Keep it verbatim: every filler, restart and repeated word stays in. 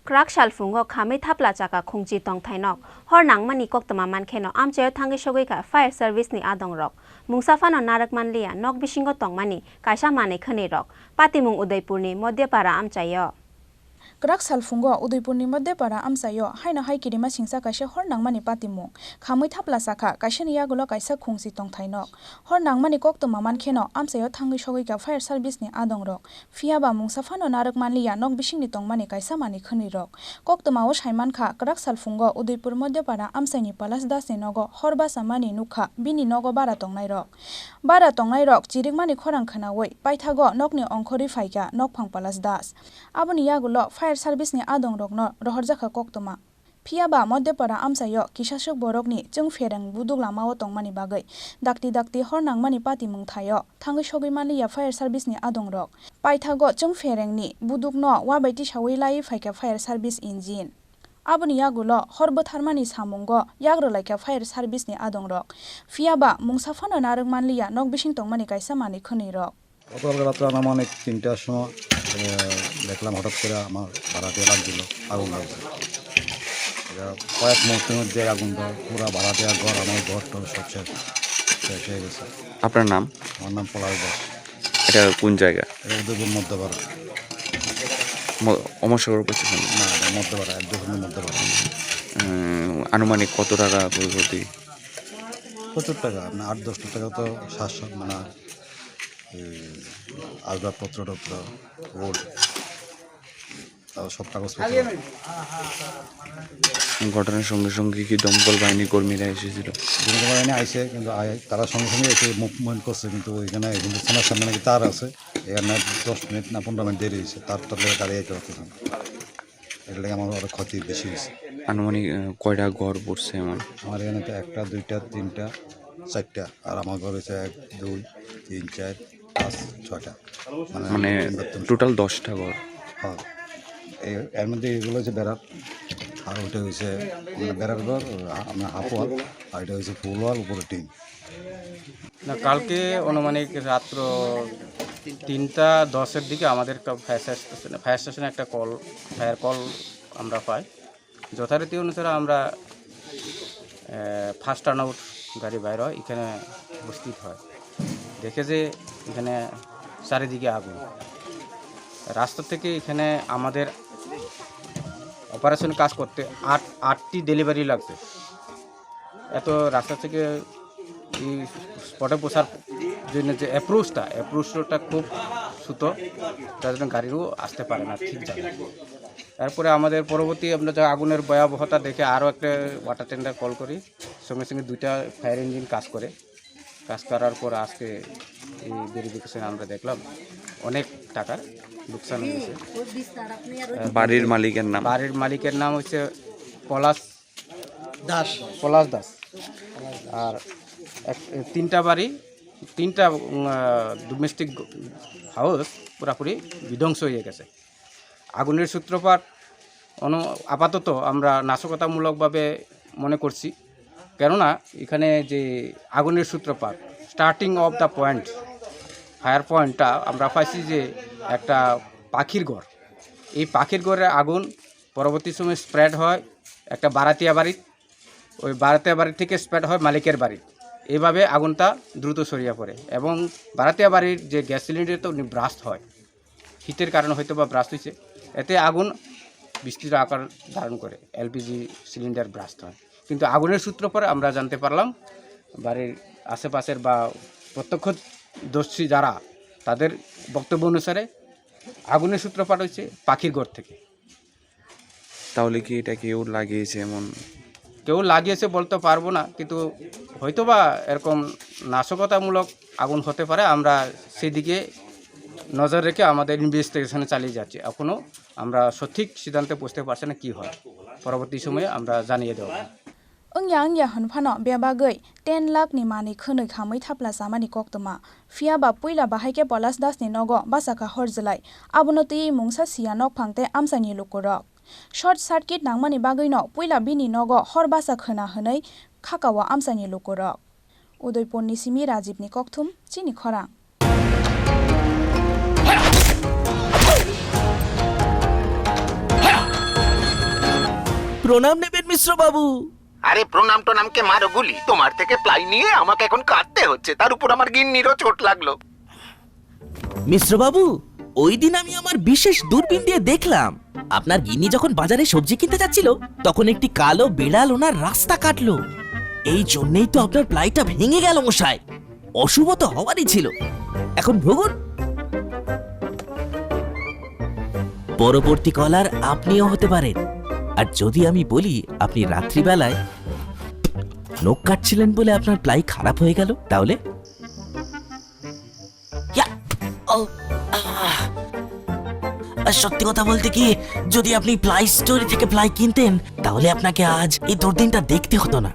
Kwrak salphungo khamwi thapla chakha khungchi tongthai nok. Hor nangmani koktwma mankheno amchaio thangwi sogwi kha fire service ni adongrok. Mungsa phano narwk manliya, nok bisingo tongmani kaisa manwi khwnwi rok. Patimung Udaipurni Modhyapara amchaio. Kwrak salphungo Udaipurni Modhyapara amchaio haino hai kirima singcha kaisa hor nangmani patimung khamwi thapla chakha kaisani yagulo kaisa khungchi tongthai nok. Hor nangmani koktwma mankheno amchaio thangwi sogwi kha fire service ni adongrok. Phiya ba mungsa phano narwk manliya, nok bisingni tongmani kaisa manwi khwnwi rok. Koktwmao sai mankha, kwrak salphungo Udaipur Modhyapara amchaini Palash Das ni nogo hor bachamani nukha bini nogo bara tongnai rok. Bara tongnai rok chirikmani khorang khwnawi paithago nokni ongkhorwi phaikha nokphang Palash Das. Aboni yagulo fire service ni adongrokno rohorjakha koktwma. Phiya ba Modhyapara amchaio kisaswk borokni chwngphereng buduk lamao tongmani bagwi dakti dakti hor nangmani patimung thaio thangwi sogwi manliya fire service ni adongrok. Paithago chwngpherengni budukno wabai tisawi laiwi phaikha fire service engine. Aboni yagulo hor bwtharmani samungo yak rwlaikha fire service ni adongrok. Phiya ba mungsa phano narwk manliya nok bising tongmani kaisa manwi khwnwi rok. গতকালকে রাত্রে আনুমানিক তিনটার সময়, এ, দেখলাম হঠাৎ করে আমার ভাড়াটিয়া ডাক দিল, আগুন লাগছে। এটা কয়েক মুহূর্তের মধ্যে আগুনটা পুরা ভাড়াটিয়া ঘর, আমার ঘর টর সব শেষ, শেষ হয়ে গেছে। আপনার নাম? আমার নাম পলাশ দাস। এটা কোন জায়গা? এটা উদয়পুর মধ্যপাড়া। ম-, অমরসাগর করছে কেন? না, এটা মধ্যপাড়া, এক দোকানের মধ্যপাড়া। উম, আনুমানিক কত টাকা ক্ষয়ক্ষতি? প্রচুর টাকা, আপনার আট দশ লাখ টাকা তো শ্বাস, মানে, এই আসবাবপত্র টত্র, রোড, তারপর সব কাগজপত্র। ঘটনার সঙ্গে সঙ্গে কি দমকল বাহিনী কর্মীরা এসেছিল? দমকল বাহিনী আইছে, কিন্তু আই-, তারা সঙ্গে সঙ্গে এসে মুভমেন্ট করছে, কিন্তু ওইখানে হিন্দুস্তানের সামনে নাকি তার আছে, এখানে দশ মিনিট না পনেরো মিনিট দেরি হয়েছে, তার তলে গাড়ি আইতে পারতেছে না। এর লাগি আমার আরো ক্ষতি বেশি হয়েছে। আনুমানিক, আহ, কয়টা ঘর পড়ছে এমন? আমার এখানে তো একটা, দুইটা, তিনটা, চারটা, আর আমার ঘর হচ্ছে এক, দুই, তিন, চার, পাঁচ, ছয়টা। মানে মানে তিনবার তিনটা। টোটাল দশটা ঘর। হ্যাঁ, এই, এর মধ্যে এগুলো হচ্ছে বেড়ার, আর ওইটা হচ্ছে মানে বেড়ার ঘর, আ-, মানে হাফ ওয়াল, আর এটা হচ্ছে ফুল ওয়াল, উপরে টিন। না, কালকে আনুমানিক রাত্র তিনটা দশের দিকে আমাদের একটা ফায়ার স্টেশনে, ফায়ার স্টেশনে একটা কল, ফায়ার কল আমরা পাই। যথারীতি অনুসারে আমরা, এ, ফায়ার টার্নআউট গাড়ি বাইর হয়, এখানে উপস্থিত হয়, দেখে যে এখানে চারিদিকে আগুন। রাস্তা থেকে এখানে আমাদের অপারেশন কাজ করতে আট, আটটি ডেলিভারি লাগছে। এত রাস্তা থেকে এই স্পটে পৌঁছার জন্য যে অ্যাপ্রোচটা, অ্যাপ্রোচটা খুব ছোটো, যার জন্য গাড়িও আসতে পারে না ঠিক জায়গায়। তারপরে আমাদের পরবর্তী আমরা যে আগুনের ভয়াবহতা দেখে আরও একটা ওয়াটার টেন্ডার কল করি, সঙ্গে সঙ্গে দুইটা ফায়ার ইঞ্জিন কাজ করে। কাজ করার পর আজকে এই ভেরিফিকেশন আমরা দেখলাম অনেক টাকার লোকসান হয়েছে। বাড়ির মালিকের নাম? বাড়ির মালিকের নাম হচ্ছে পলাশ দাস। পলাশ দাস। আর এক, তিনটা বাড়ি, তিনটা, উম, আহ, ডোমেস্টিক হাউস পুরাপুরি বিধ্বংস হয়ে গেছে। আগুনের সূত্রপাত অন-, আপাতত আমরা নাশকতামূলকভাবে মনে করছি, কেননা এখানে যে আগুনের সূত্রপাত, starting of the point, fire পয়েন্টটা আমরা পাইছি যে একটা পাখির ঘর। এই পাখির ঘরের আগুন পরবর্তী সময় স্প্রেড হয় একটা বারাতিয়া বাড়ির, ওই বারাতিয়া বাড়ি থেকে স্প্রেড হয় মালিকের বাড়ি। এইভাবে আগুনটা দ্রুত ছড়িয়ে পড়ে এবং বারাতিয়া বাড়ির যে গ্যাস সিলিন্ডার তো উনি ব্রাস্ট হয়, হিটের কারণে হয়তো বা ব্রাস্ট হয়েছে, এতে আগুন বিস্তৃত আকার ধারণ করে, এলপিজি সিলিন্ডার ব্রাস্ট হয়। কিন্তু আগুনের সূত্র পরে আমরা জানতে পারলাম, বাড়ির আশেপাশের বা প্রত্যক্ষদর্শী যারা, তাদের বক্তব্য অনুসারে আগুনের সূত্রপাত হয়েছে পাখির ঘর থেকে। তাহলে কি এটা কেউ লাগিয়েছে এমন? কেউ লাগিয়েছে বলতে পারবো না, কিন্তু হয়তোবা এরকম নাশকতামূলক আগুন হতে পারে। আমরা সেদিকে নজর রেখে আমাদের ইনভেস্টিগেশনে চালিয়ে যাচ্ছি। এখনও আমরা সঠিক সিদ্ধান্তে পৌঁছতে পারছি না কি হয়, পরবর্তী সময়ে আমরা জানিয়ে দেবো। Wngya wngya hwn phano bebagwi ten lakh ni manwi khwnwi khamwi thapla chamani koktwma. Phiya ba puila bahai khe Polash Das ni nogo bachakha hor jwlai. Abono twiwi mungsa siya nokphang tei amchaini lukurok. Short circuit nangmani bagwino puila bini nogo hor bacha khwna hwnwi khakao amchaini lukurok. Udaipurni simi Rajibni kokthum, chini khorang. প্রণাম নেবেন মিশ্র বাবু। আরে, প্রণাম টোনামকে মারো গুলি, তোমার থেকে প্লাই নিয়ে আমাকে এখন কাঁদতে হচ্ছে, তার উপর আমার গিন্নিরও চোট লাগলো। মিশ্র বাবু, ওই দিন আমি আমার বিশেষ দূরবীন দিয়ে দেখলাম, আপনার গিন্নি যখন বাজারে সবজি কিনতে যাচ্ছিল, তখন একটি কালো বিড়াল ওনার রাস্তা কাটলো। এই জন্যই তো আপনার প্লাইটা ভেঙে গেল মশাই। অশুভ তো হওয়ারই ছিল। এখন ভুগুন। পরবর্তী কলার আপনিও হতে পারেন। আর যদি আমি বলি আপনি রাত্রিবেলায় নখ কাটছিলেন বলে আপনার প্লাই খারাপ হয়ে গেল, তাহলে? ইয়া! ও, আহ! আর সত্যি কথা বলতে কি, যদি আপনি প্লাই স্টোর থেকে প্লাই কিনতেন, তাহলে আপনাকে আজ এই দুর্দিনটা দেখতে হতো না।